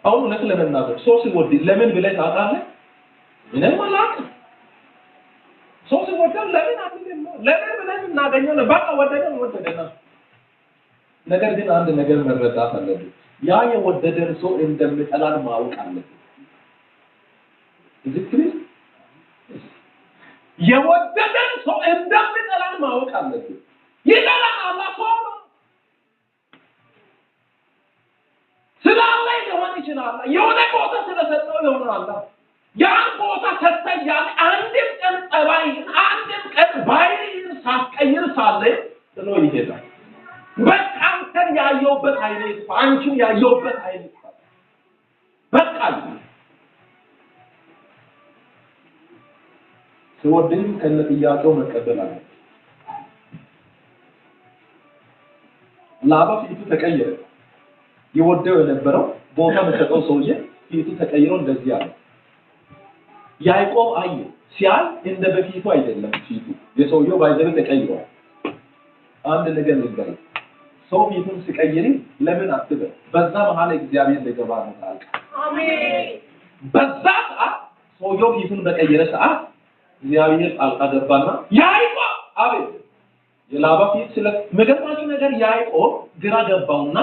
አሁን እውነት ለመናገር ሰው ሲወድ ለምን ብለህ ታውቃለህ? ምንም አላውቅም። ሰው ሲወደድ ለምን አትልም? ለምን ብለህ እናገኘው ነው። በቃ ወደደን ወደደና። ነገር ግን አንድ ነገር መረዳት አለብን። ያ የወደደን ሰው እንደሚጠላን ማወቅ አለብን። እዚህ የወደደን ሰው እንደሚጠላን ማወቅ አለብን። ይጠላናል። ሰው ነው ስላለ ሊሆን ይችላል። የሆነ ቦታ ስለሰጠው ይሆናል። ያን ቦታ ሰጠህ ያለ አንድም ቀን ጠባይህን አንድም ቀን ባህሪህን ሳትቀይር ሳለ ጥሎ ይሄዳል። በቃ አንተን ያየሁበት አይኔ ይጥፋ፣ አንቺን ያየሁበት አይኔ ይጥፋ። በቃ ሲወድህም ከነ ጥያቄው መቀበል አለ። ላባ ፊቱ ተቀየረ። የወደው የነበረው ቦታ መሰጠው ሰውዬ ፊቱ ተቀይሮ እንደዚህ አለ። ያዕቆብ አየ። ሲያይ እንደ በፊቱ አይደለም ፊቱ። የሰውየው ባይዘው ተቀይሯል። አንድ ነገር ልንገርህ፣ ሰው ፊቱን ሲቀይር ለምን አትበል። በዛ መሀል እግዚአብሔር ሊገባ ነው ጣልቃ። አሜን። በዛ ሰዓት ሰውየው ፊቱን በቀየረ ሰዓት እግዚአብሔር ጣልቃ ገባና ያዕቆብ አቤት። የላባ ፊት ስለ የሚገርማችሁ ነገር ያዕቆብ ግራ ገባውና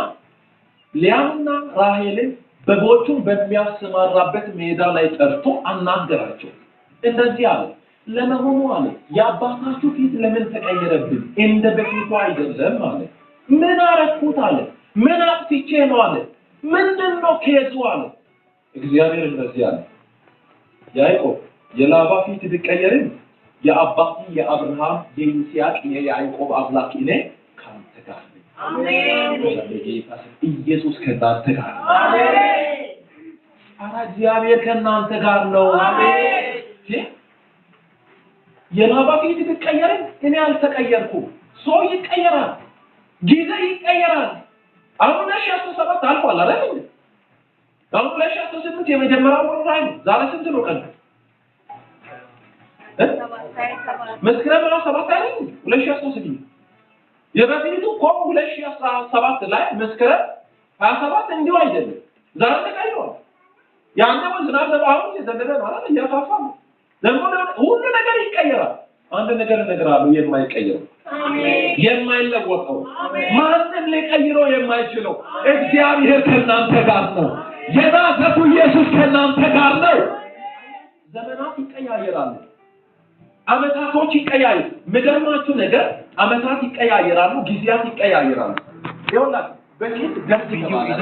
ሊያና ራሄልን በጎቹን በሚያሰማራበት ሜዳ ላይ ጠርቶ አናገራቸው። እንደዚህ አለ፣ ለመሆኑ አለ የአባታችሁ ፊት ለምን ተቀየረብኝ? እንደ በፊቱ አይደለም አለ። ምን አረኩት አለ። ምን አጥፍቼ ነው አለ። ምንድን ነው case ኡ አለ። እግዚአብሔር እንደዚህ አለ፣ ያዕቆብ የላባ ፊት ቢቀየርም የአባቴ የአብርሃም የይስሐቅ የያዕቆብ አምላክ እኔ ካንተ ጋር ነኝ። አሜን። በጌታ ስም ኢየሱስ ከእናንተ ጋር ነው። አሜን። ኧረ እግዚአብሔር ከእናንተ ጋር ነው። አሜን። የላባ ፊት ቢቀየርም እኔ አልተቀየርኩም። ሰው ይቀየራል፣ ጊዜ ይቀየራል። አሁን 2017 አልፏል አይደል? አሁን 2018 የመጀመሪያው ወር ላይ ነው። ዛሬ ስንት ነው ቀን? መስከረም 7 አይደል? 2018 የበፊቱ እኮ 2017 ላይ መስከረም 27 እንዲሁ አይደለም። ዛሬ ተቀይሯል። ያኔ ዝናብ ዘባ አሁን እየዘነበ ነው አይደል? እያካፋ ነው። ደግሞ ሁሉ ነገር ይቀየራል። አንድ ነገር እነግርሃለሁ፣ የማይቀየረው የማይለወጠው ማንም ሊቀይረው የማይችለው እግዚአብሔር ከእናንተ ጋር ነው። የናዝሬቱ ኢየሱስ ከእናንተ ጋር ነው። ዘመናት ይቀያየራሉ። አመታቶች ይቀያየራሉ። የሚገርማችሁ ነገር አመታት ይቀያየራሉ፣ ጊዜያት ይቀያየራሉ። ይኸውላችሁ በፊት ደርግ ተባለ።